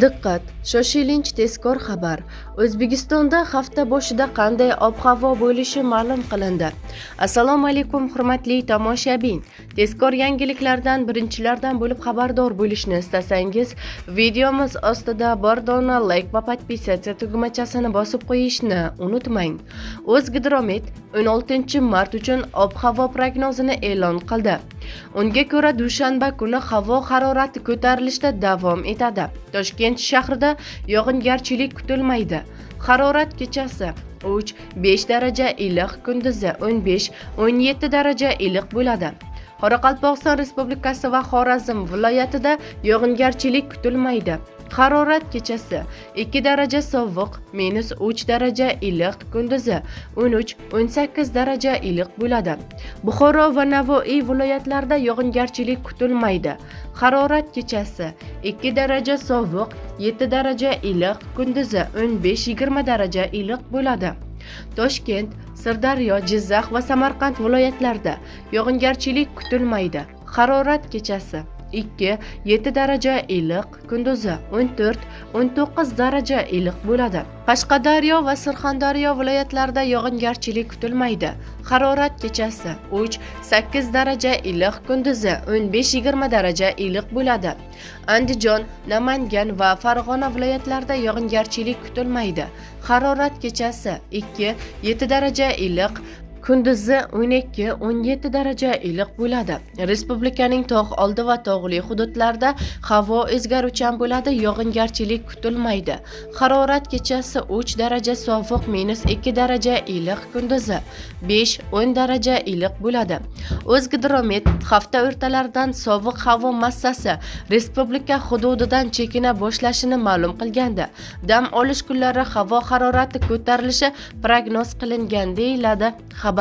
Diqqat! Shoshilinch tezkor xabar. O'zbekistonda hafta boshida qanday ob-havo bo'lishi ma'lum qilindi. Assalomu alaykum, hurmatli tomoshabin. Tezkor yangiliklardan birinchilardan bo'lib xabardor bo'lishni istasangiz, videomiz ostida bir dona like va подписаться tugmachasini bosib qo'yishni unutmang. O'zgidromet 16-mart uchun ob-havo prognozini e'lon qildi. Unga ko'ra, dushanba kuni havo harorati ko'tarilishda davom etadi. Toshkent shahrida yog'ingarchilik kutilmaydi. Harorat kechasi 3-5 daraja iliq, kunduzi 15-17 daraja iliq bo'ladi. Qoraqalpog'iston Respublikasi va Xorazm viloyatida yog'ingarchilik kutilmaydi. Harorat kechasi 2 daraja sovuq, -3 daraja iliq, kunduzi 13-18 daraja iliq bo'ladi. Buxoro va Navoiy viloyatlarida yog'ingarchilik kutilmaydi. Harorat kechasi 2 daraja sovuq, 7 daraja iliq, kunduzi 15-20 daraja iliq bo'ladi. Toshkent, Sirdaryo, Jizzax va Samarqand viloyatlarida yog'ingarchilik kutilmaydi. Harorat kechasi 2-7 daraja iliq, kunduzi 14-19 daraja iliq bo'ladi. Qashqadaryo va Surxondaryo viloyatlarida yog'ingarchilik kutilmaydi. Harorat kechasi 3-8 daraja iliq, kunduzi 15-20 daraja iliq bo'ladi. Andijon, Namangan va Farg'ona viloyatlarida yog'ingarchilik kutilmaydi. Harorat kechasi 2-7 daraja iliq, kunduzi 12-17 daraja iliq bo'ladi. Respublikaning tog' oldi va tog'li hududlarida havo o'zgaruvchan bo'ladi, yog'ingarchilik kutilmaydi. Harorat kechasi 3 daraja sovuq, -2 daraja iliq, kunduzi 5-10 daraja iliq bo'ladi. O'zgidromet hafta o'rtalaridan sovuq havo massasi respublika hududidan chekina boshlashini ma'lum qilgandi. Dam olish kunlari havo harorati ko'tarilishi prognoz qilingan, deyiladi xabarda.